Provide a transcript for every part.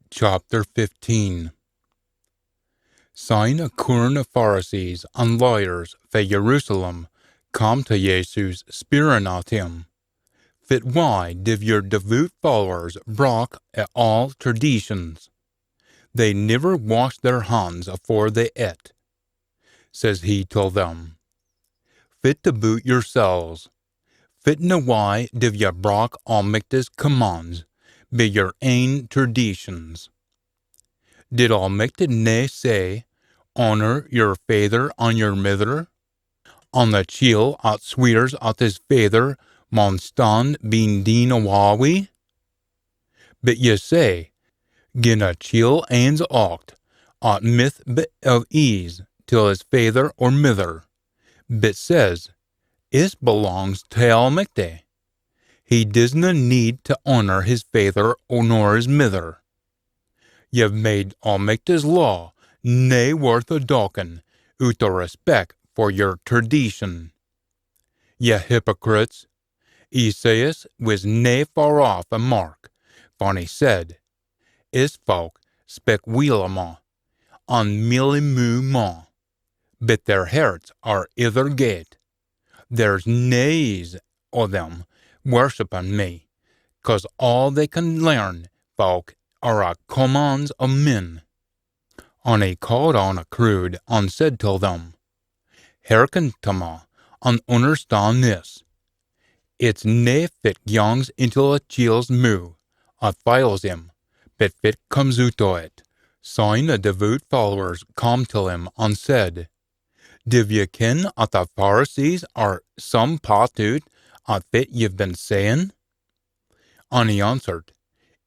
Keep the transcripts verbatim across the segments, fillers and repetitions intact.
Chapter fifteen. Syne a coorn o Pharisees an lawyers fae Jerusalem cam tae Jesus, speirin at him, "Fit wye div yer devoot followers brak at aa traditions? They niver wash their hans afore they ett." Says he till them, "Fit aboot yersels, fitna wye div ye brak Almichty's commands bi yer ain traditions? Did Almichty nae say, 'Honour yer faither an yer mither'? An the chiel at sweers at his faither maun stan bein deen awa wi? But ye say, gin a chiel anes aucht at mith be of ease till his faither or mither, but says, 'Is belangs tae Almichty,' he disna need tae honour his faither or nor his mither. Ye've made Almichty's law nae worth a docken oot o respect for yer tradition. Ye hypocrites, Esaias wis nae far aff a mark fan he said, 'Is fowk spik weel o ma, an mealy moo ma, but their herts are ither gate. There's nae eese o them worshippin me, cause aa they can learn fowk are a commands o men.' An he caaed on a crood an said till them, 'Hearken tae ma, an unnerstan this. It's nae fit gyangs intil a chiel's moo at files him, but fit comes oot o it.' Syne a devoot followers cam till him an said, 'Div ye ken at the Pharisees are some pat oot at fit ye've been sayin?' An he answered,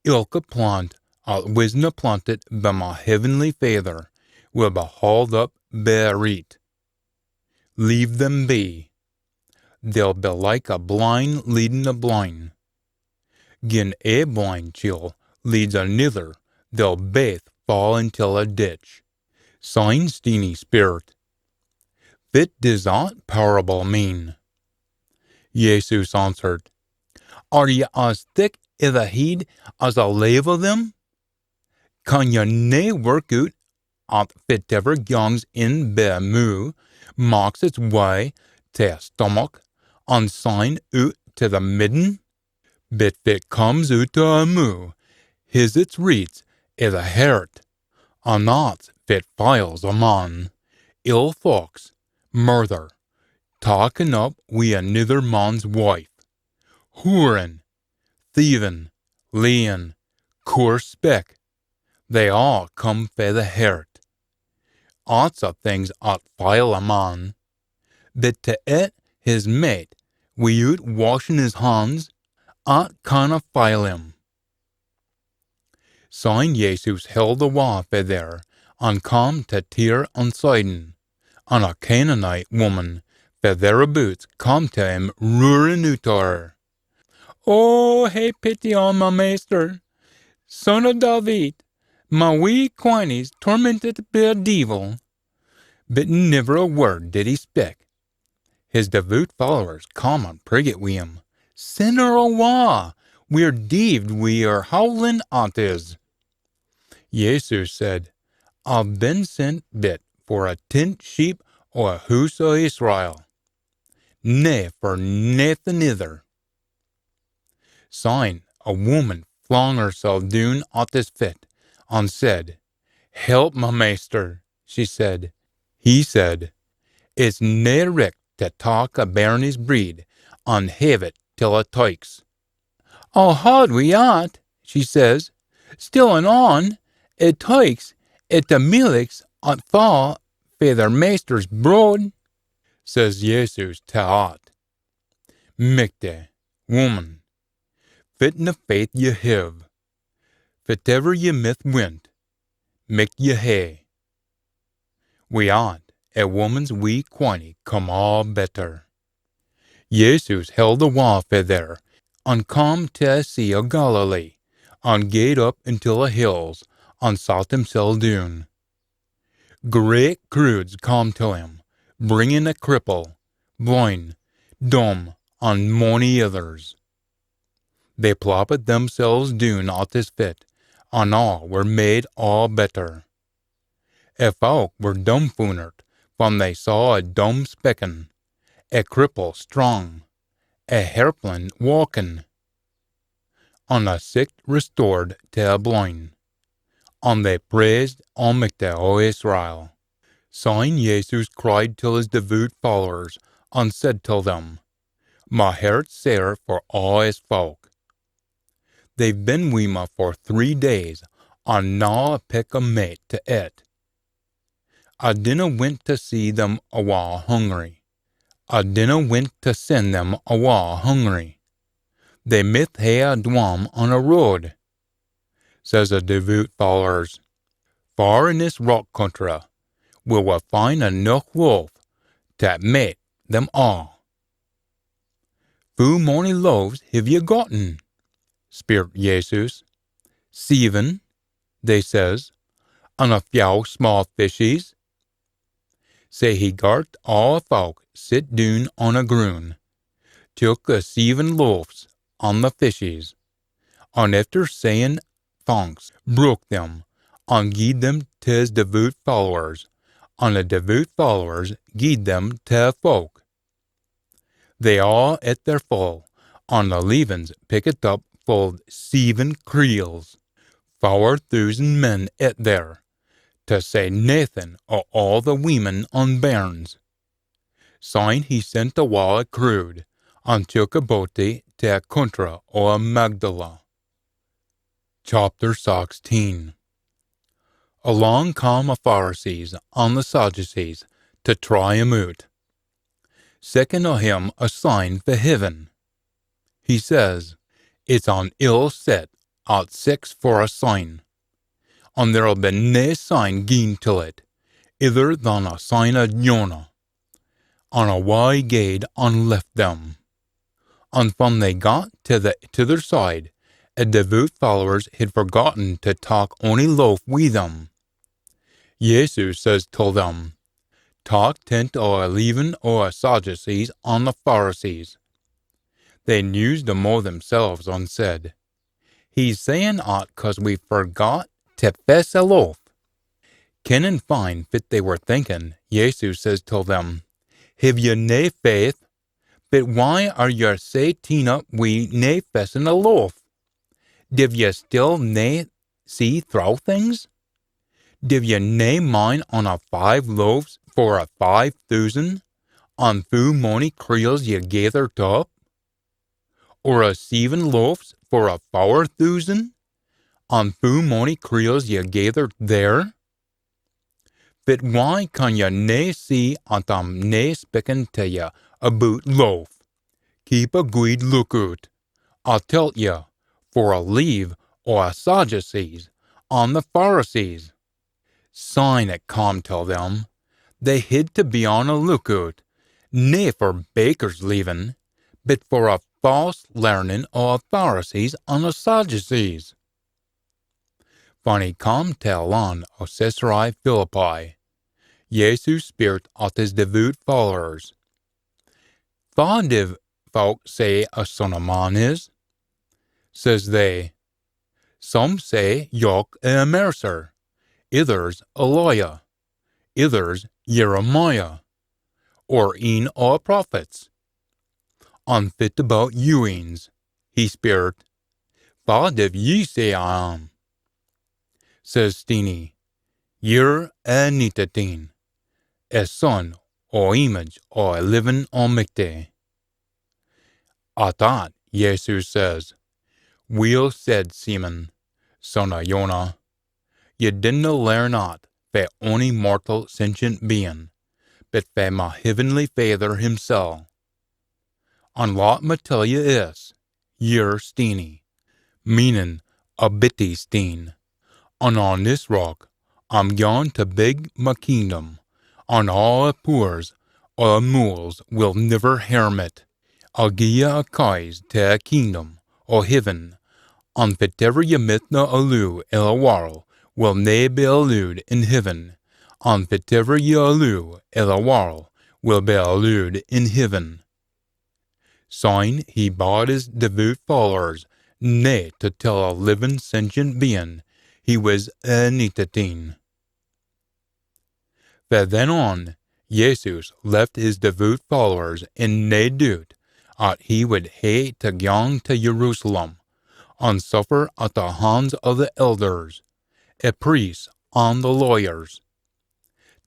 'Ilka plant at wisna plantit bi ma heavenly Faither will be hauled up bi a reet. Leave them be. They'll be like a blind leadin a blind. Gin ae blind chiel leads anither, they'll baith faa intil a ditch.' Syne Steenie speirt, 'Fit dis at parable mean?' Jesus answered, 'Are ye as thick i the heid as a lave o them? Can ye nae work oot at fitever gyangs in bi a moo maks its wye tae a stomach, an syne oot tae the midden? But fit comes oot o a moo his its reets i the hert, an at's fit files a man. Ill fowks, murther, takkin up wi anither man's wife, hoorin, thievin, leein, coorse spik, they aa come fae the hert. At's a things at file a man. But tae ett his mait wi'oot washin his hans, at canna file him.' Syne Jesus held awa fae there, an cam tae Tyre an Sidon, an a Canaanite woman fae thereaboots cam tae him roarin oot o her, 'O, hae pity on ma Maister, Son o David, ma wee quinie's tormentit bi a deevil.' But niver a wird did he spik. His devoot followers cam an priggit wi him, 'Sen her awa, we're deeved wi her howlin at is.' Jesus said, 'I've been sent bit for a tint sheep o a hoose o Israel, nae for naethin ither.' Syne a woman flung hersel doon at his fit, an said, 'Help, ma Maister,' she said. He said, 'It's nae richt tae tak a bairnie's breid an have it till a tykes.' 'I'll haud wi at,' she says. 'Still an on, a tykes at the meelichs at fa fae their maister's brood.' Says Jesus tae at, 'Michty, woman, fitna faith ye hiv, fitever ye mith wint, micht ye hae.' Wi at, a woman's wee quinie come aa better. Jesus held awa fae there, an cam tae a sea o Galilee, an gaed up intil a hills, an sat himsel doon. Great croods cam till him, bringin a cripple, blin, dumb, an mony ithers. They ploppit themsels doon at his fit, an aa were made aa better. A folk were dumfoonert fan they saw a dumb spikkin, a cripple strong, a hairplin walkin, an a sicht restored tae a blin, an they praised Almichty o Israel. Syne Jesus cried till his devoot followers, an said till them, "My heart's sair for aa his folk. They've been wi me for three days, an na a pick o mait tae ait. I dinna wint tae see them awa hungry. I dinna wint tae send them awa hungry. They mith hae a dwam on a road." Says a devoot followers, "Far in this rock country will we find eneuch loaf tae mait them aa?" "Foo mony loaves hiv ye gotten?" speirt Jesus. "Seiven," they says, "an a fyow sma fishes." Sae he gart aa a folk sit doon on a grun, took a seiven loafs an the fishes, an efter sayin thanks, broke them, an gied them tae his devoot followers, an the devoot followers gied them tae a folk. They aa ait their full, an the leavins pickit up fulled seiven creels. Fower thoosand men ait there, tae say naething o aa the weemen an bairns. Syne he sent awa a crood, an took a boatie tae a country o a Magdala. Chapter sixteen. Alang cam a Pharisees an the Sadducees tae try him oot, seekin o him a sign fae heaven. He says, "It's an ill set at seeks for a sign, an there'll be nae sign gien till it, ither than a sign o Jonah." An awa he gaed an left them. An fan they got tae the tither side, a devoot followers hid forgotten tae tak ony loaf wi them. Jesus says till them, "Tak tent o a leaven o a Sadducees an the Pharisees." They neused amo themsels an said, "He's sayin at 'cause we forgot tae fess a loaf." Kennin fine fit they were thinkin, Jesus says till them, "Hiv ye nae faith? But why are ye sae teen up wi nae fessin a loaf? Div ye still nae see throwe things? Div ye nae mind on a five loaves for a five thoosand, an foo mony creels ye gaithered up? Or a seven loaves for a fower thoosand, an foo mony creels ye gaithered there? Fit why can ye nae see at A'm nae spikkin tae ye aboot loaf? Keep a gweed lookoot, A tell ye, for a leave o a Sadducees an the Pharisees." Syne it cam till them, they hid tae be on a lookoot, nae for bakers' leaven, but for a false learnin o a Pharisees an a Sadducees. Fan he cam till a lan o Caesarea Philippi, Jesus speirt at his devoot followers, "Fa div fowk say a Son o Man is?" Says they, "Some say Jock a Immerser, ithers Elijah, ithers Jeremiah, or een o a prophets." "An fit aboot you eens?" he speirt. "Fa div ye say A am?" Says Steenie, "Ye're a Anintit een, a son o Image o a Livin Almichty." At that, Jesus says, "Weel said, Simon, son o Jonah. Ye didna learn at fae ony mortal sentient bein, but fae ma heavenly Faither himsel. An lat ma tell ye this, ye're Steenie, meanin a bitty steen, an on this rock A'm gaun tae big ma kingdom, an aa a pooers o a mools will niver hairm it. I'll gie ye a keys tae a kingdom o heaven, an fitever ye michtna alloo i the warl will nae be allooed in heaven, an fitever ye alloo i the warl will be allooed in heaven." Syne he bad his devoot followers nae tae tell a livin sentient bein he wis a Nitateen. Fae then on, Jesus left his devoot followers in nae doot at he wid hae to gang to Jerusalem, and suffer at the hands o the elders, the priests, and the lawyers,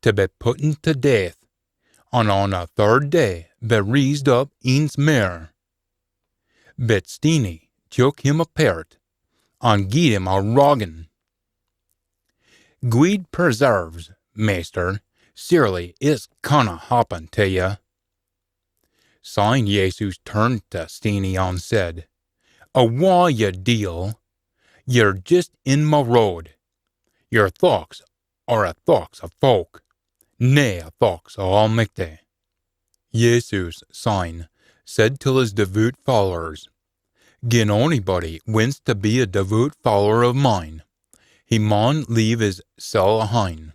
to be putten to death, and on the third day be raised up eence mair. But Steenie took him apart, and gied him a roggin. "Guid preserves, Maister, surely this canna happen to ye." Syne Jesus turned to Steenie and said, "Awa, ye deil! Ye're just in my road. Your thochts are a thochts o folk, nae a thochts o Almichty." Jesus syne said till his devoot followers, "Gin onybody wints to be a devoot follower o mine, he maun leave his sel ahin.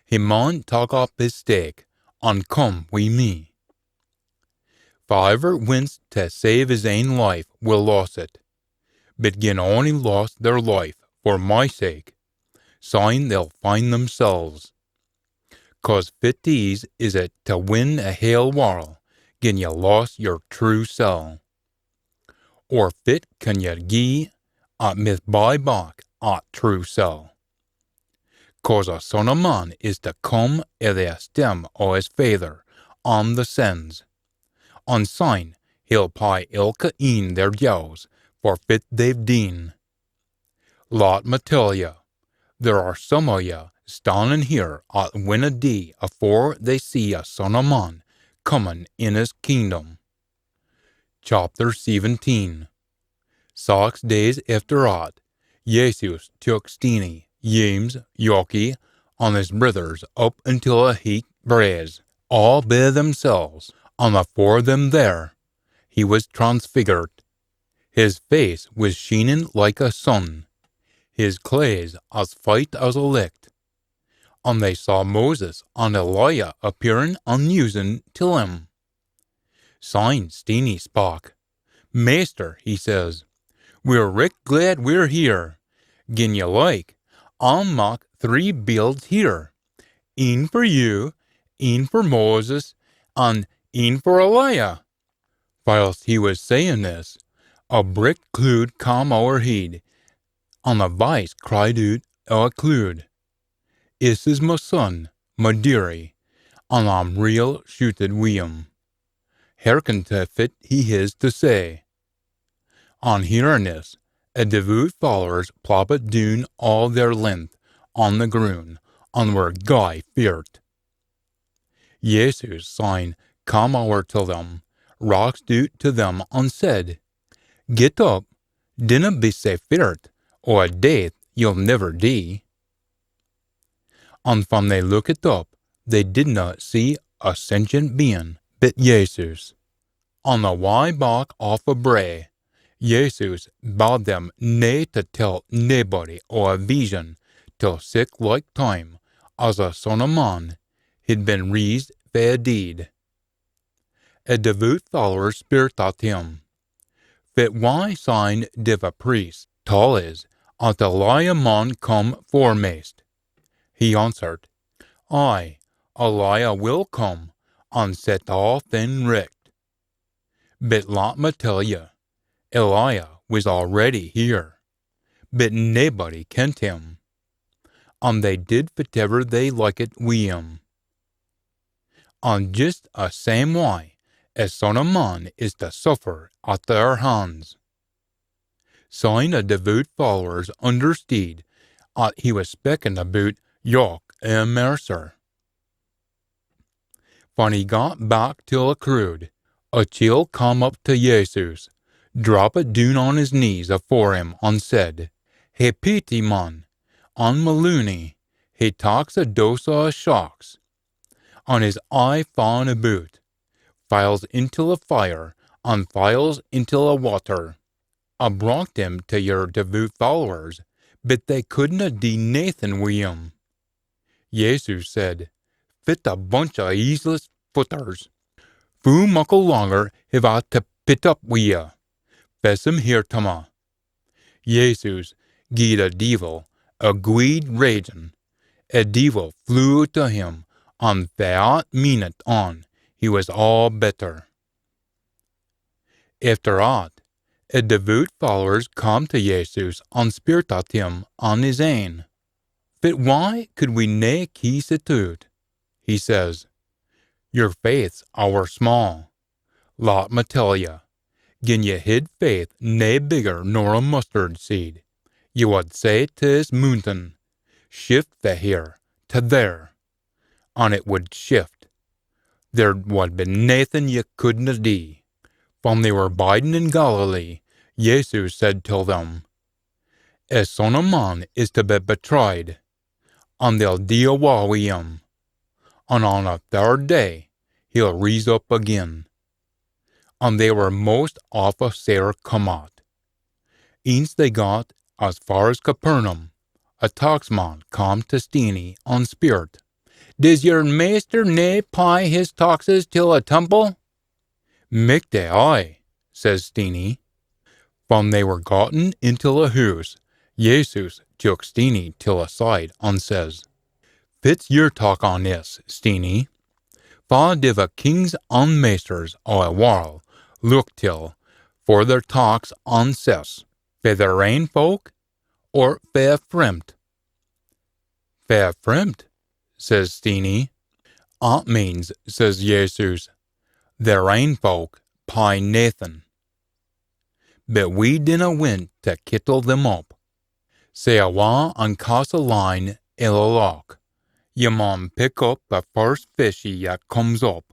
He maun tak up his stake and come wi me. Faiver wints to save his ain life will loss it, but gin ony loss their life for my sake, syne they'll find themsels. Cause fit eese is it to win a hale warl gin ye loss your true sel? Or fit can ye gie at mith buy back at true sel? Cause a Son o Man is to come i the esteem o his Faither an the saints, an syne he'll pey ilka een their dues for fit they've deen. Lat me tell ye, there are some o ye stannin here at winna dee afore they see a Son o Man comin in his kingdom." Chapter seventeen. Sax days efter at, Jesus took Steenie, James, Jockey, an his brithers up until a heich braes, aa by themsels, an afore them there he wis transfigured. His face wis sheenin like a sun, his claes as fite as a licht. An they saw Moses an Elijah appearin an musin till him. Syne Steenie spak. "Maister," he says, "we're richt glad we're here. Gin ye like, I'll mak three bields here, een for you, een for Moses, an een for Elijah." Whilst he wis sayin this, a bricht clood cam owerheid, an a voice cried oot o a clood, "This is my son, my dearie, an I'm real shuited wi him. Hearken to fit he his to say." On hearin this, a devoot followers ploppit doon aa their length on the groon, an were gey feart. Jesus syne cam ower to them, raxed oot to them, an said, "Get up, dinna be sae feart, o a death ye'll niver dee." An fan they lookit up, they didna see a sentient bein but Jesus. On the wey back aff a brae, Jesus bad them nae to tell naebody o a vision till sic like time as a Son o Man hid been raised fae deid. A devoot follower speirt at him, "Fit wey syne div a priest tell us at Elijah maun come foremaist?" He answered, "Ay, Elijah will come an set aathing richt. But lat me tell ye, Elijah wis already here, but naebody kent him, an they did fitever they likit wi him. An jist a same wey, a Son o Man is to suffer at their hands." Syne a devoot followers understeed at he wis speakin aboot Jock a Immerser. Fan he got back till a crood, a chiel cam up to Jesus, drappit doon on his knees afore him, an said, "Hae peety, man, on ma loonie, he taks a dose o a shocks, an is aye faain aboot, files intil a fire, an files intil a watter. I brocht him to your devoot followers, but they couldna dee naething wi him." Jesus said, "Fit a bunch o eeseless footers! Foo muckle langer hiv I to pit up wi ye? Fess him here to ma." Jesus gied a deevil a gweed ragin. A deevil flew tae him, an fae at meenit on he wis aa better. Efter at, a devoot followers come tae Jesus an speirt at him an his ain. Fit wye could we nae kees it oot? He says, "Your faith's ower sma." Lat me tell ye, gin ye hid faith nae bigger nor a mustard seed, ye wad say tae this moontain, "Shift fae here tae there," an it wad shift. There wad be naething ye couldna dee. Fan they were biding in Galilee, Jesus said till them, "A Son o Man is tae be betrayed, an they'll dee awa wi him, an on a third day he'll rise up again." An they were most awfu sair come at. Eence they got as far as Capernaum, a taxman come tae Steenie an speirt, "Dis your maister nae pey his taxes till a temple?" "Michty aye," says Steenie. Fan they were gotten intil a hoose, Jesus took Steenie till a side an says, "Fit's your tak on this, Steenie? Fa div a kings an maisters o a warl look till for their taks an cess, fae their ain folk or fae a fremt?" "Fae a fremt," says Steenie. "At means," says Jesus, "their ain folk pey naething. But we dinna wint tae kittle them up. Sae awa an cast a line i the loch. Ye maun pick up the first fishy that comes up,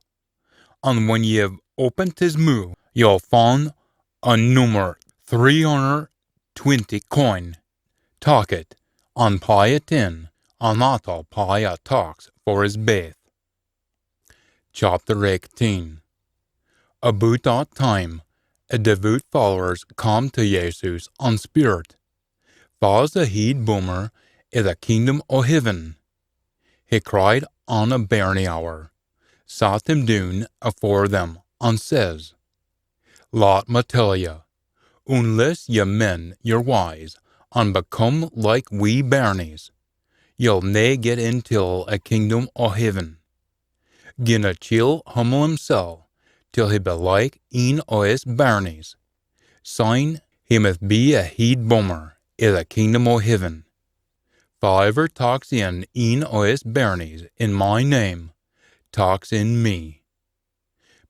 an when ye've opened his moo, ye'll fin a nummer three hunner twenty coin. Tak it, an pey it in, an that'll pey a tax for his baith." Chapter eighteen. Aboot that time, a devoot followers come tae Jesus an speirt, "Fa's a heid bummer i the kingdom o heaven?" He cried on a bairnie ower, sat him doon afore them, an says, "Lat me tell ye, unless ye mend your wyes an become like wee bairnies, ye'll nae get intil a kingdom o heaven. Gin a chiel hummle himsel till he be like een o his bairnies, syne he mith be a heid bummer i the kingdom o heaven. Faever taks in een o his bairnies in my name, taks in me.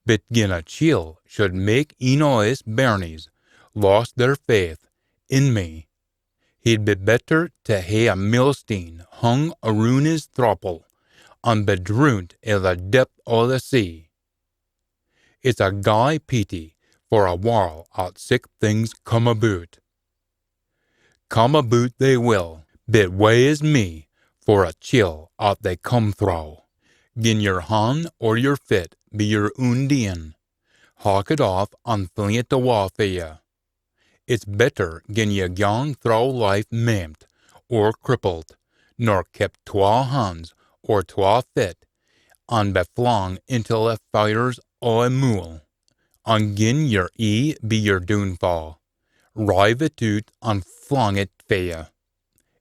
But gin a chiel should mak een o his bairnies lost their faith in me, he'd be better tae hae a millsteen hung aroon his thrapple, an be droont i the depth o the sea. It's a gey peety for a warl at sic things come aboot. Come aboot they will, but wae is me for a chiel at they come throwe. Gin your han or your fit be your oon deein, howk it aff an fling it awa fae ye. It's better gin ye gyang throwe life maimt or crippled, nor kept twa hans or twa fit, an be flung intil the fires o a mool. An gin your ee be your doonfa, rive it oot an fling it fae ye.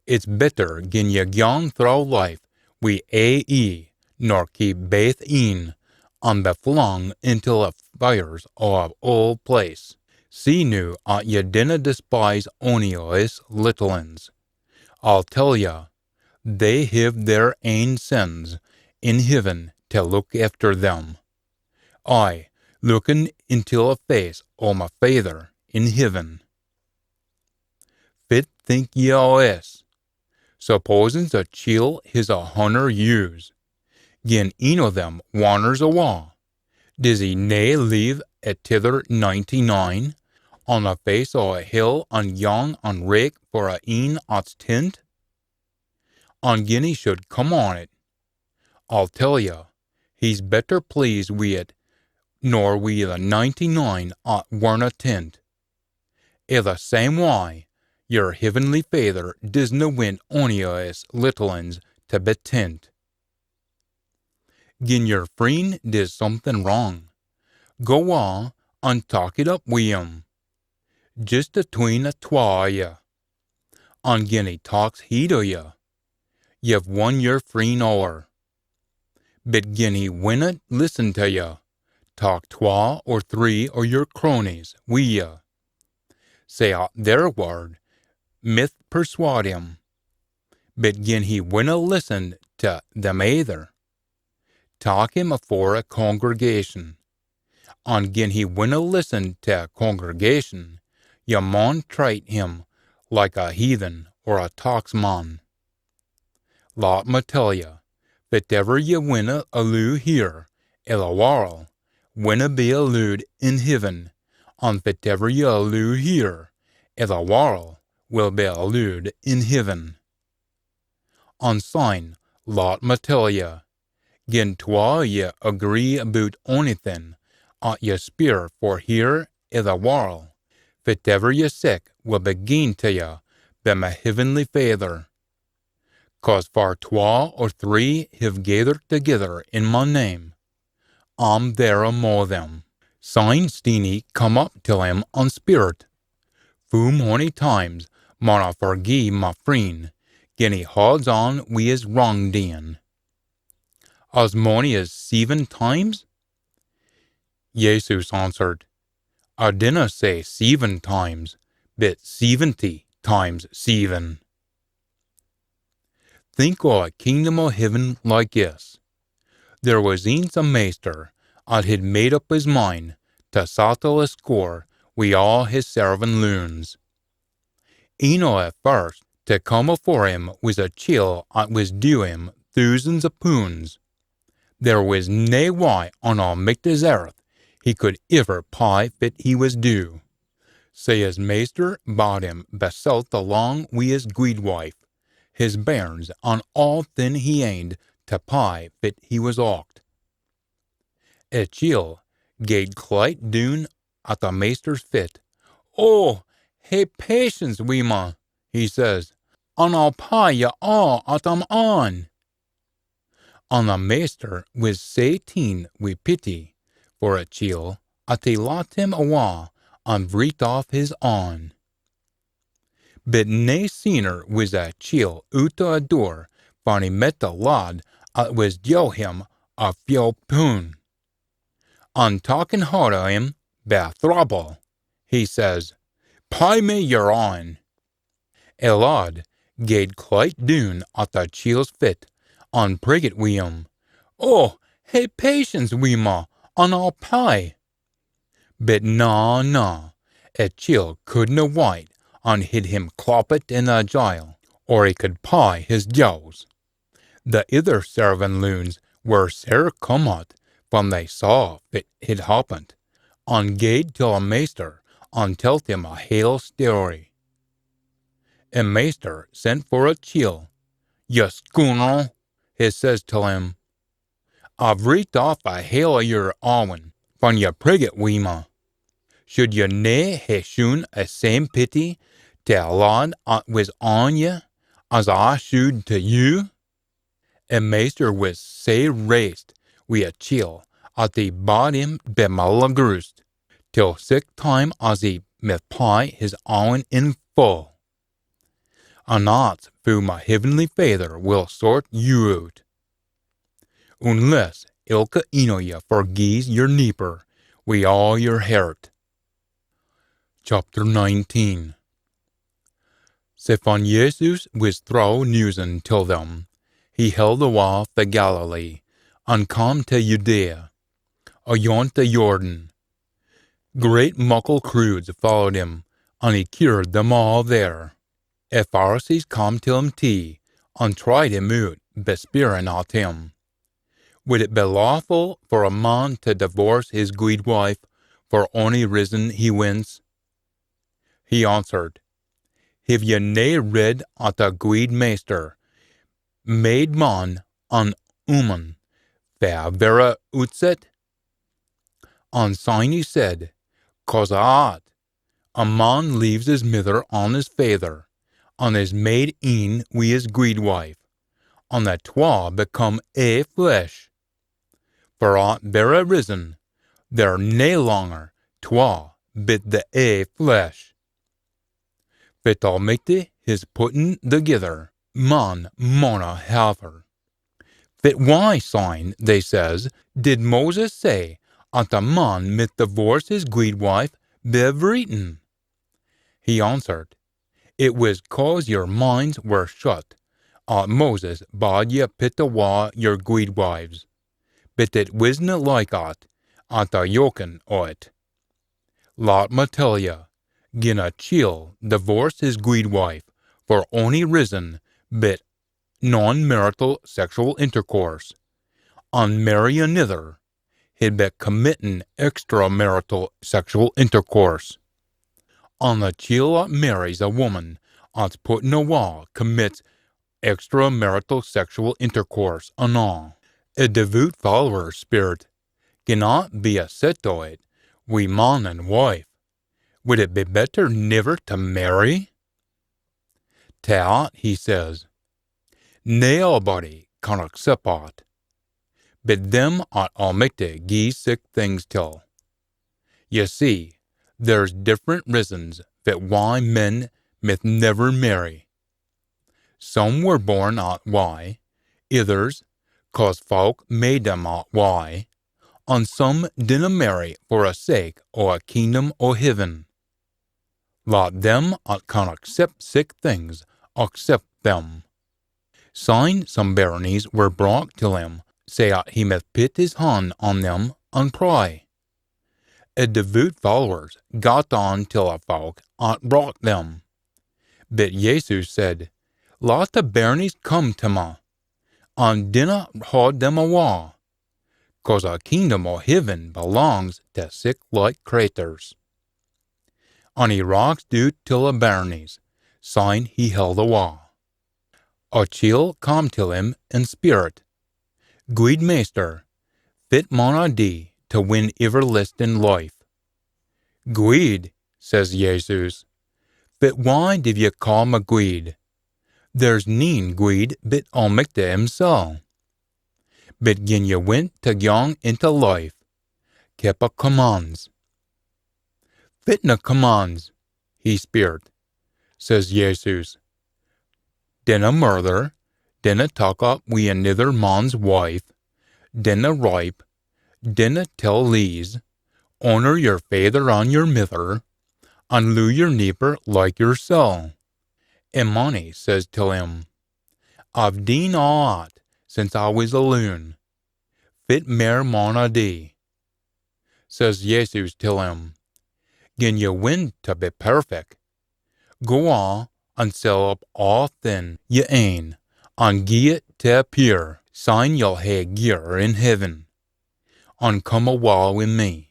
It's better gin ye gyang throwe life wi ae ee, nor keep baith een, an be flung intil the fires o a hell place. See noo at ye dinna despise ony o his little anes. I'll tell ye, they hiv their ain sins in heaven tae look efter them. Ay, lookin intil a face o my Faither in heaven. Fit think ye o this? Supposin a chiel his a hunner yowes. Gin een o them wanners awa, dis he nae leave a tither ninety-nine on a face o a hill an gyang an rake for a een at's tint? An gin he should come on it, I'll tell ye, he's better pleased wi it nor wi the ninety-nine at werena tint. I the same wye, your heavenly Faither disna wint ony o his little anes tae be tint. Gin your freen dis something wrang, go awa an tak it up wi him, jist atween the twa o ye. An gin he taks heed o ye, ye've won yer freend ower. But gin he winna listen tae ye, tak twa or three o yer cronies wi ye, sae at their word mith persuade him. But gin he winna listen tae them either, tak him afore a congregation. An gin he winna listen tae a congregation, ye maun treat him like a heathen or a tax man. Lat me tell ye, fitever ye winna alloo here i the warl winna be allooed in heaven, an fitever ye alloo here i the warl will be allooed in heaven. An syne, lat me tell ye, gin twa o ye agree aboot onything at ye speir for here i the warl, fitever ye seek will be gien tae ye by my heavenly Faither. Cause far twa or three hiv gaithert thegither in my name, I'm there amo them. Syne Steenie come up till him an speirt, "Foo mony times maun I forgie my freend gin he hauds on wi his wrang-deein? As mony as seeven times?" Jesus answered, "I dinna say seeven times, but seeventy times seeven." Think o a kingdom o heaven like this. There wis eence a maister at hid made up his mind tae sattle a score wi aa his servin loons. Een o a first tae come afore him wis a chiel at wis due him thoosands o poons. There wis nae wye on Almichty's earth he could iver pey fit he wis due. Sae his maister bad him be sent alang wi his guidwife, his bairns, an aathing he awned tae pey fit he wis ocht. A chiel gaed clyte doon at a maister's fit. "Oh, hae patience wi me," he says, "an I'll pey ye aa at I'm on." An a maister wis sae teen wi pity for a chiel at he lat him awa an vreet aff his awn. But nae seener wis a chiel oot o a door fan he met a lad at wis due him a few poon. An takkin haud o him by a thrapple, he says, "Pey me yer awn." A lad gaed clyte doon at a chiel's fit an priggit wi him, "Oh, hae patience wi me, an I'll pey." But na, na, a chiel couldna wait an hid him clappit in a jile, or he could pey his dues. The ither servin loons were sair come at fan they saw fit hid happened, an gaed till a maister an telt him a hale story. A maister sent for a chiel. "Ye scunnerel," he says till him, "I've reet aff a hale o yer awin, fan ye priggit wi me. Should ye nae hae shown a same pity tae a lad at wis on ye as I showed tae you?" A maister wis sae raised wi a chiel at he bad him be malagruist, till sic time as he mith pey his awin in full. An that's foo my heavenly Faither will sort you oot. Unless ilka een o ye forgies yer neeper wi aa yer hert. Chapter nineteen. Sae fan Jesus wis throwe newsin till them, he held awa fae Galilee, an cam tae Judea, ayont the Jordan. Great muckle croods followed him, an he cured them aa there. A Pharisees cam till him tee, an tried him oot by speirin at him. Wid it be lawfu for a man tae divorce his guidwife for ony rizzon he wints? He answered, Hiv ye nae read at a guid Maister made man an ooman fae a verra ootset? An syne he said, Cause o at, a man leaves his mither an his faither, an is made een wi his guidwife, an the twa become ae flesh. For at verra rizzon, they're nae langer twa, but the ae flesh. Fit Almichty his putten thegither, man mauna haither. Fit wye syne, they says, did Moses say at a man mith divorce his guidwife bi vreetin? He answered, it wis cause your minds were shut at Moses bad ye pit awa your guidwives, but it wisna like at at a yoken o it. Lat me tell ye, gin a chiel divorce his guidwife for ony rizzon but non-marital sexual intercourse, an marry anither, he'd be committin extramarital sexual intercourse. An a chiel at marries a woman at's putten awa commits extramarital sexual intercourse an aa. A devoot follower spirit cannot be a set o it wi man an wife. Wid it be better niver to marry? To at, he says, naebody can accept at, but them at Almichty gies sic things till. Ye see, there's different rizzons fit wye men mith niver marry. Some were born at wye, ithers, cause folk made them at wye, an some dinna marry for a sake o a kingdom o heaven. Lat them at can accept sic things accept them. Syne some bairnies were brocht till him, sae at he mith pit his han on them an pray. A devoot followers got on till a folk at brocht them. But Jesus said, lat the bairnies come to me, an dinna haud them awa, cause a kingdom o heaven belongs to sic like craters. An he raxed oot till a bairnies, syne he held awa. A chiel cam till him an speirt, guid Maister, fit maun I dee to win iverlastin life? Guid, says Jesus, fit wye div ye caa me guid? There's neen guid but Almichty himsel. But gin ye wint to gyang into life, keep a commands. Fitna commands, he speirt. Says Jesus, dinna murther, dinna tak up wi anither man's wife, dinna ripe, dinna tell lees, honour your faither an your mither, an loo your neeper like yoursel. A mony says till him, I've deen aa at since I wis a loon. Fit mair maun I dee? Says Jesus till him, gin ye wint to be perfect, go aa an sell up aathin ye ain, an gie it to a peer, syne ye'll hae gear in heaven, an come awa wi me.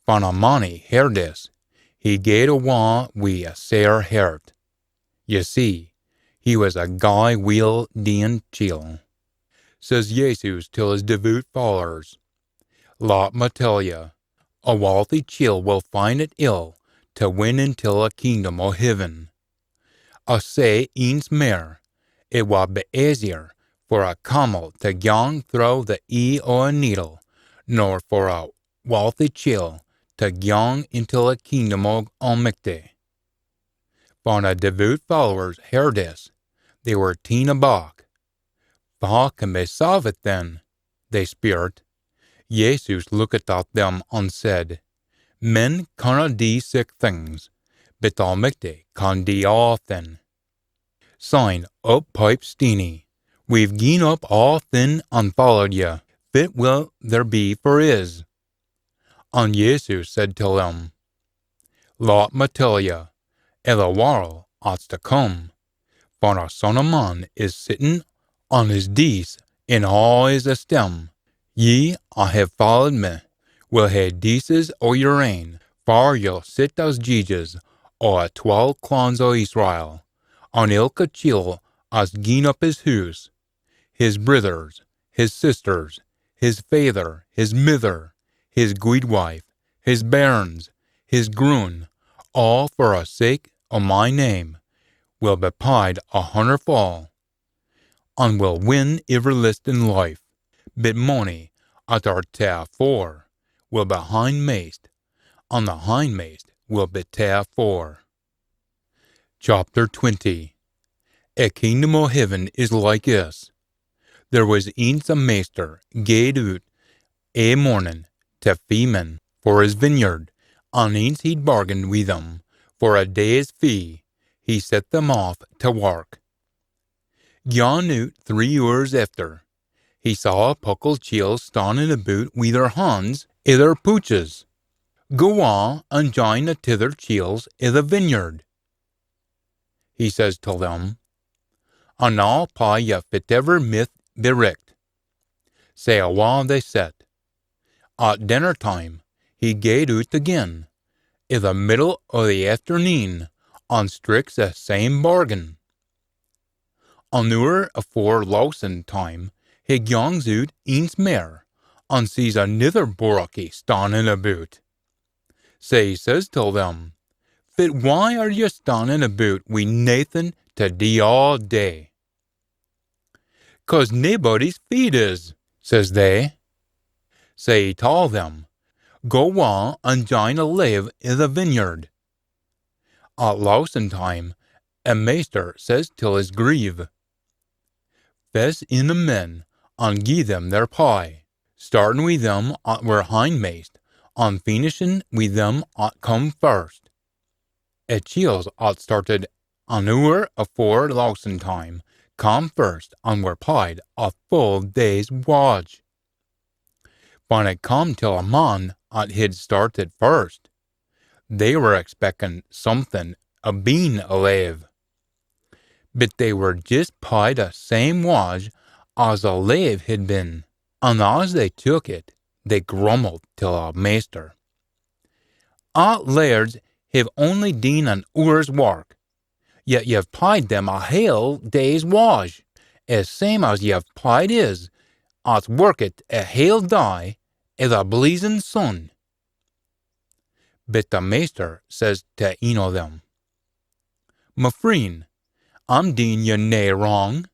Fan a mony heard this, he gaed awa wi a sair hert. Ye see, he wis a gey weel deein chiel. Says Jesus till his devoot followers, lat me tell ye, a walthy chiel will find it ill to win intil a kingdom o heaven. I say eence mair, it wad be aisier for a camel to gyang throwe the ee o a needle nor for a walthy chiel to gyang intil a kingdom o Almichty. Fan a devoot followers heard this, they were teen aback. Fa can be saved then? They speirt. Jesus lookit at them an said, men canna dee sic things, but Almichty can dee aathin. Syne up piped Steenie, we've gien up aathin an followed ye, fit will there be for is? An Jesus said till them, lat me tell ye, i the warl at's to come, fan a Son o Man is sittin on his dees in aa his esteem, ye at hae followed me will hae deeses o your ain, far ye'll sit as judges o a twal clans o Israel, an ilka chiel at's gien up his hoose, his brithers, his sisters, his faither, his mither, his guidwife, his bairns, his groon, aa for a sake o my name, will be peyed a hunnerfauld, an will win iverlastin life. But mony at are tae a fore will be hinmaist, an the hinmaist will be tae a fore. Chapter twenty. A kingdom o heaven is like this. There wis eence a maister gaed oot ae mornin tae fee men for his vineyard, an eence he'd bargained wi them for a day's fee, he set them aff tae wark. Gyan oot three oors efter, he saw a puckle chiels stannin aboot wi their hans i their pooches. "Go on an jine the tither chiels i the vineyard," he says till them, "an I'll pey ye fitever mith be richt." Sae awa they set. At denner time he gaed oot again, i the middle o the efterneen, an striks the same bargain. An oor afore lowsin time he gangs oot eence mair, an sees anither boorachie stannin aboot. Sae he says till them, "Fit wye are ye stannin aboot wi naethin tae dee aa day?" "'Cause naebody's feed is," says they. Sae he tald them, "Go on an jine a lave i the vineyard." At lowsin time, a maister says till his grieve, "Fess in the men, an gie them their pey, startin wi them at were hinmaist, an feenishin wi them at come first." A chiels at startit an oor afore lowsin time come first, an were peyed a full day's wage. Fan it come till a man at hid startit first, they were expectin something abeen a lave. But they were jist peyed a same wage as a lave hid been, an as they took it, they grummelt till a maister, "At lairds hiv only deen an oor's wark, yet ye've peyed them a hale day's wage, as same as ye've peyed is, at's workit a hale day i the bleezin sun." But the maister says tae een o them, "Ma freen, I'm deen ye nae wrang.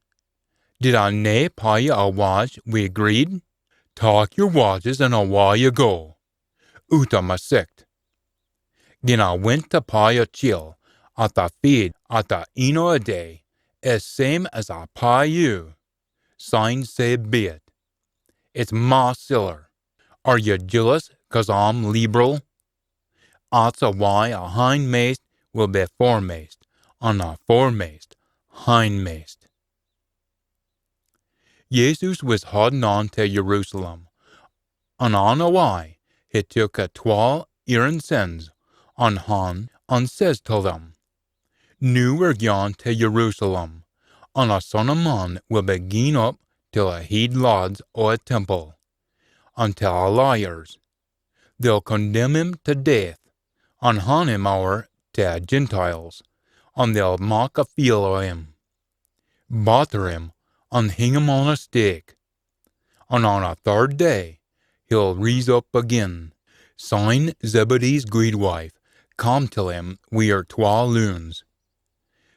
Did I nae pey ye a wage we agreed? Tak yer wages an awa ye go, oot o ma sicht. Gin I wint tae pey a chiel at I feed at the eyn o a day, as same as I pey you, syne sae be it. It's ma siller. Are ye jealous cause I'm leeberal? At's a wye a hinmaist will be foremaist, an a foremaist hinmaist." Jesus wis haudin on tae Jerusalem, an on a wye he took a twa eerin sens on han, an says tae them, "Noo we're gyan tae Jerusalem, an a Son o Man will be gien up till a heid lads o a temple, an till a lawyers. They'll condemn him tae death, an han him ower tae a Gentiles, an they'll mak a feel o him, batter him, an hing him on a stake. An on a third day he'll rise up again." Syne Zebedee's guidwife cam till him wi her twa loons.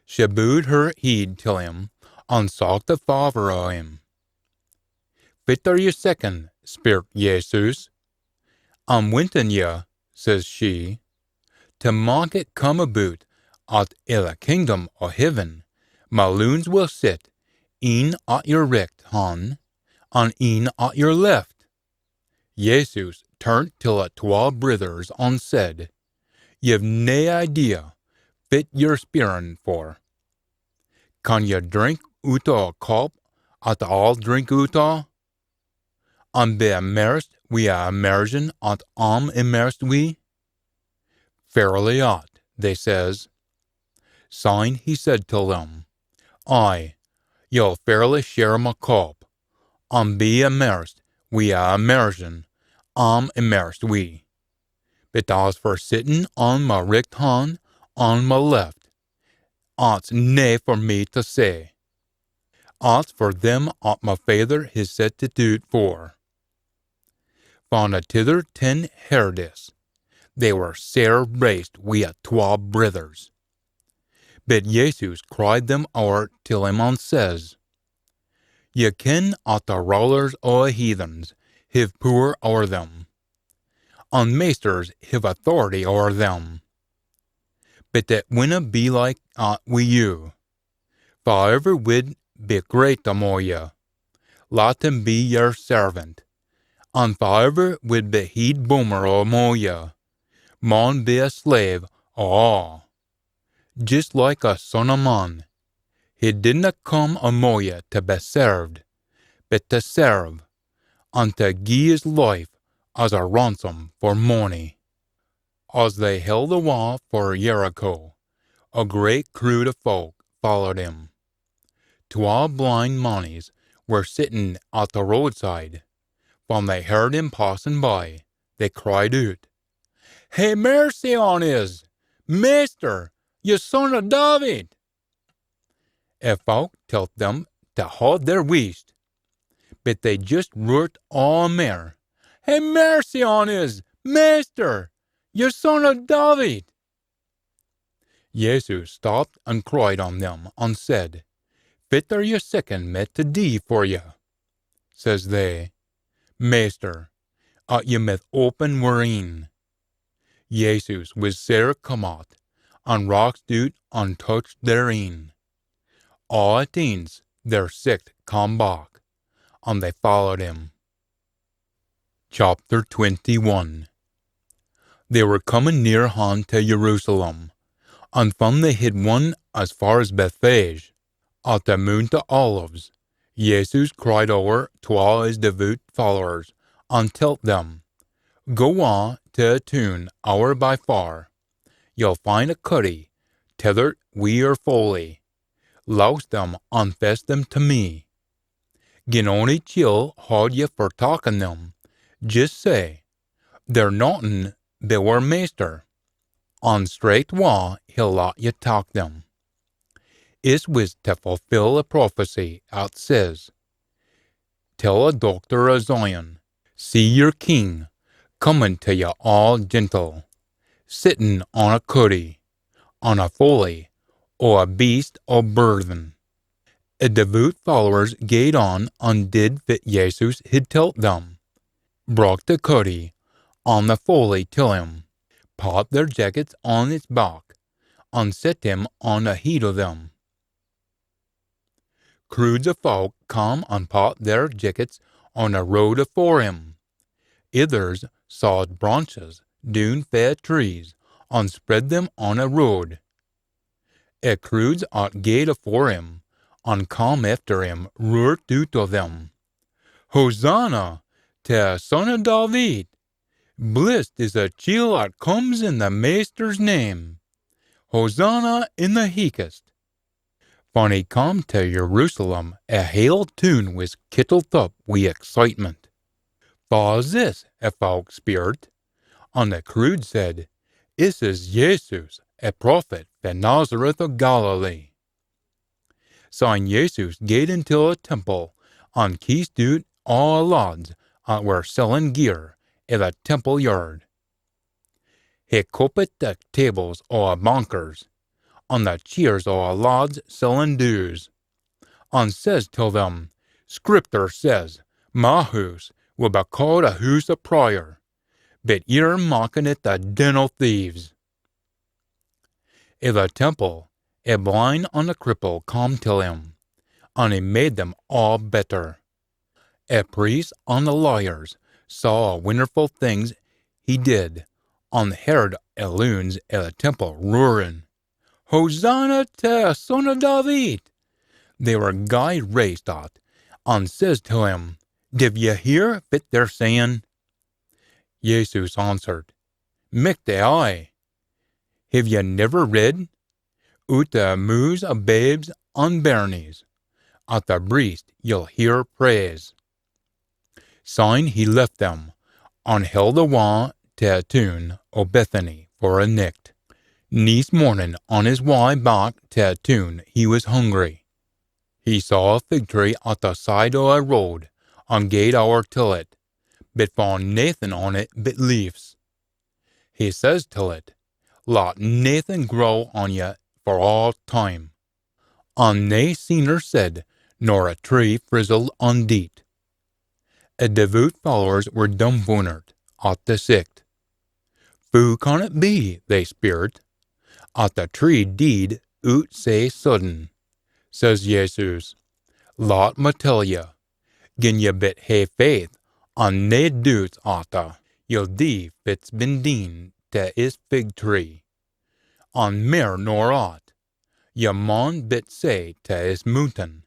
She booed her heid till him, an socht the favour o him. "Fit are ye seekin?" speirt Jesus. "I'm wintin ye," says she, "tae mak it come aboot at i the kingdom o heaven ma loons will sit, een at yer richt han, an een at yer left." Jesus turnt till a twa brithers an said, "Ye've nae idea fit ye're speirin for. Can ye drink oot o a cup at I'll drink oot o, an be immersed wi a immersion at I'm immersed wi?" "Fairly at," they says. Syne he said till them, "Ay, ye'll fairly share ma cup, an be immersed wi a immersion I'm immersed wi. But as for sittin on ma richt han an ma left, at's nae for me tae say. At's for them at ma Faither his set it oot for." Fan a tither ten heard this, they were sair raised wi a twa brithers. But Jesus cried them ower till him an says, "Ye ken at the rulers o a heathens hiv pooer ower them, an maisters hiv authority ower them. but it winna be like at wi you. Faever wid be great amo ye, lat him be yer servant, an faever wid be heid bummer amo ye, maun be a slave o aa. Jist like a son o man, he didna come amo ye tae be served, but tae serve, an tae gie his life as a ransom for mony. As they held awa for Jericho, a great crood o folk followed him. Twa blind mannies were sittin at the roadside. Fan they heard him passin by, they cried oot, "Hae mercy on us, Maister, ye son o David!" E folk telt them tae haud their wheesht, but they jist roart aa mair, "Hae mercy on us, Maister, ye son o David!" Jesus stopped an cried on them, an said, "Fit are ye seekin me tae dee for ye?" Says they, "Maister, at ye mith open wir een." Jesus wis sair come at, an raxed oot an touched their een. Aa at eence their sicht cam back, an they followed him. Chapter twenty-one. They were comin near han tae Jerusalem, an fan they hid won as far as Bethphage, at the Mount o Olives, Jesus cried ower twa o his devoot followers, an telt them, "Go on tae a toon ower by far. Ye'll fin a cuddy, tethert wi her foalie. Lowse them an fess them tae me. Gin ony chiel haud ye for takkin them, jist say, 'They're nothing be wir Maister,' an straicht wa he'll lat ye tak them." Is wis tae fulfil a prophecy at says, "Tell a dochter o Zion, see yer king, comin tae ye aa gentle, sittin on a cuddy, on a foalie, o a beast o burthen." A devoot followers gaed on an did fit Jesus hid telt them, brocht the cuddy an the foalie till him, pat their jackets on its back, an set him on a heid o them. Croods o folk cam an pat their jackets on a road afore him. Ithers sawed branches doon fae trees an spread them on a road. A croods at gaed afore him an cam efter him roart oot o them, "Hosanna tae a son o David! Blissed is a chiel at comes in the Maister's name! Hosanna in the heichest!" Fan he cam tae Jerusalem, a hale toon wis kittled up wi excitement. "Fa's this?" a folk speirt, an the crood said, "This is Jesus, a prophet fae Nazareth o Galilee." Syne Jesus gaed intil a temple, an keest oot aa a lads at were sellin gear i the temple yard. He cuppit the tables o a bankers, an the cheers o a lads sellin doos, an says till them, "Scriptur says, 'My hoose will be caaed a hoose o prayer,' but ye're makkin it a den o thieves." I the temple, a blin an a cripple cam till him, an he made them aa better. A priests an the lawyers saw a winnerfu things he did, an heard a loons i the temple roarin, "Hosanna tae a son o David!" They were gey raised at, an says till him, "Div ye hear fit they're sayin?" Jesus answered, "Michty aye. Hiv ye niver read, 'Oot the moos o babes an bairnies, at the breest ye'll hear praise'?" Syne he left them, an held awa tae a toon o Bethany for a nicht. Neist mornin on his wye back tae a toon he wis hungry. He saw a fig tree at the side o a road, an gaed ower till it, but fun naething on it but leaves. He says till it, "Lat naething grow on ye for aa time." An nae seener said nor a tree frizzled an deet. A devoot followers were dumfoonert at the sicht. "Foo can it be," they speirt, at the tree deed oot sae sudden. Says Jesus, "Lat me tell ye, gin ye bit hae faith, an nae doot at a, ye'll dee fit's been deen tae is fig tree, an mair nor at. Ye maun bit say tae is moontain,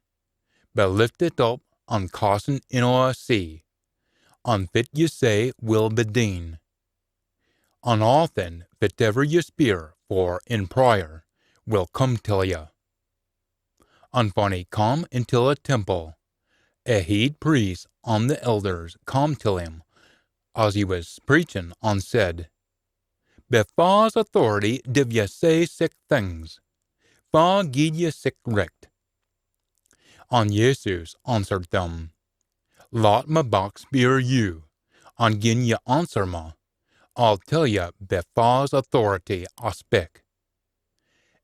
'Be liftit up an cassen in o a sea,' an fit ye say will be deen. An aathin fitever ye speir for in prayer will come till ye." An fan he cam intil a temple, a heid priest an the elders cam till him as he wis preachin, an said, "Be fa's authority div ye say sic things? Fa gied ye sic richt?" An Jesus answered them, "Lat me back speir you, an gin ye answer me, I'll tell ye be fa's authority I spik.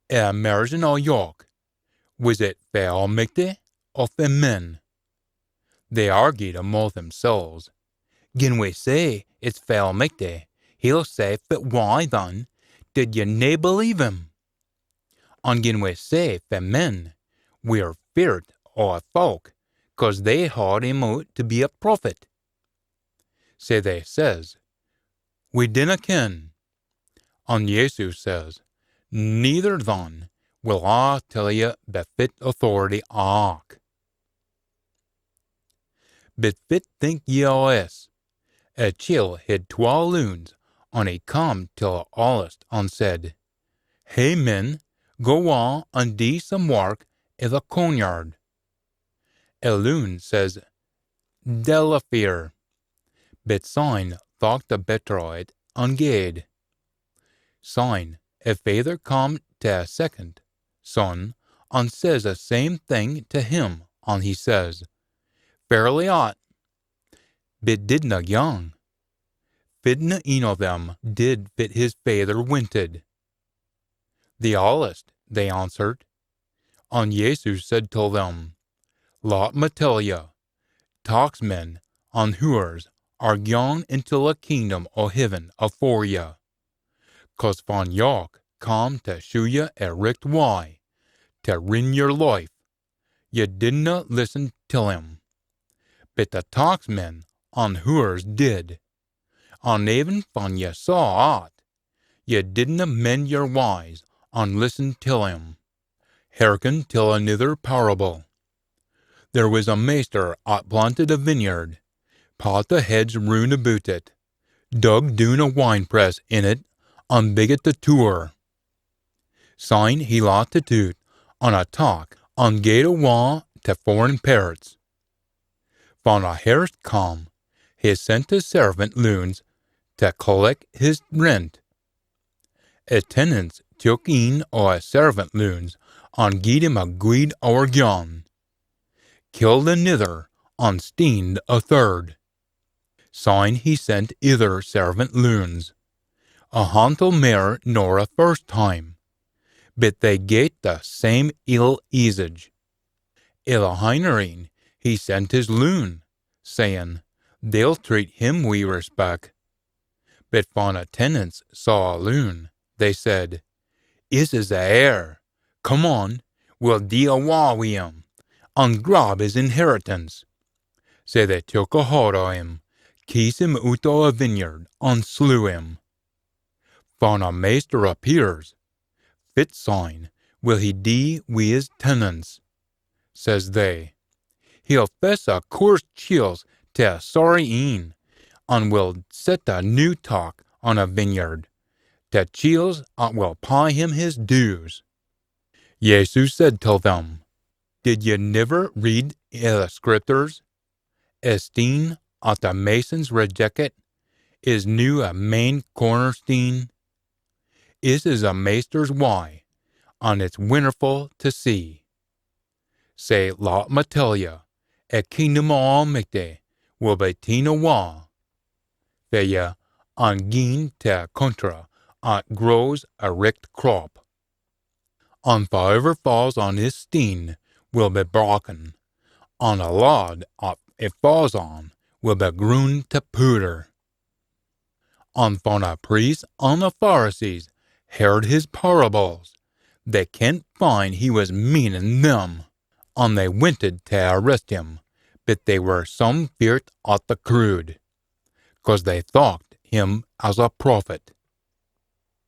A immersion o Jock, wis it fae Almichty or fae men?" They argued amo themselves, "Gin we say it's fae Almichty, he'll say, 'Fit wye than did ye nae believe him?' An gin we say fae men, we're feart o a folk, 'cause they haud him oot to be a prophet." Sae they says, "We dinna ken." An Jesus says, "Neither than will I tell ye be fit authority I ack." But fit think ye o this? A chiel hid twa loons, an he cam till a aulest an said, "Hey men, go wa an dee some wark i the coinyard." A loon says, "Deil a fear." But syne thocht the better o it an gaed. Syne a faither cam to a second son, an says the same thing to him, an he says, "Fairly at," but didna gang. Fitna een o them did fit his faither winted. "The aulest," they answered. An Jesus said till them, "Lat me tell ye, tacksmen an hooers are gaun intil a kingdom o heaven afore ye. 'Cause fan Jock cam to shew ye a richt wye to rin yer life, ye didna listen till him. But the tacksmen an hooers did. An even fan ye saw at, ye didna mend yer wyes an listen till him. Hearken till anither parable. There wis a maister at planted a vineyard, pat a hedge roon aboot it, dug doon a wine press in it, an biggit a toor. Syne he lat it oot on a tack an gaed awa to foreign pairts. Fan a hairst cam, he sent his servant loons to collect his rent. A tenants took een o a servant loons an gied him a gweed owergaun, killed anither, an steened a third. Syne he sent ither servant loons, a hantle mair nor a first time, but they gaet the same ill easage. I the hinnereyn he sent his loon, sayin, 'They'll treat him wi respect.' But fan a tenants saw a loon, they said, 'Is is a heir. Come on, we'll dee awa wi him, an grab his inheritance.' Sae they took a haud o him, keest him oot o a vineyard, an slew him. Fan a maister appears, fit syne will he dee wi his tenants?" Says they, "He'll fess a coorse chiels to a sorry een, an will set a new tack on a vineyard, to chiels at will pey him his dues." Jesus said till them, "Did ye niver read i the Scripturs, 'A steen at the masons rejected is noo a main corner steen'? Is is a Maister's wye, an it's winnerfu to see. Sae lat me tell ye, a kingdom o Almichty will be teen awa fae ye an gien to a country at grows a richt crop. An faaever faas on is steen will be broken, an a lad at it faas on will be groon to pooder." An fan a priests an a Pharisees heard his parables, they kent fine he wis meanin them, an they wintit tae arrest him, but they were some feart at the crood, cause they thocht him as a prophet.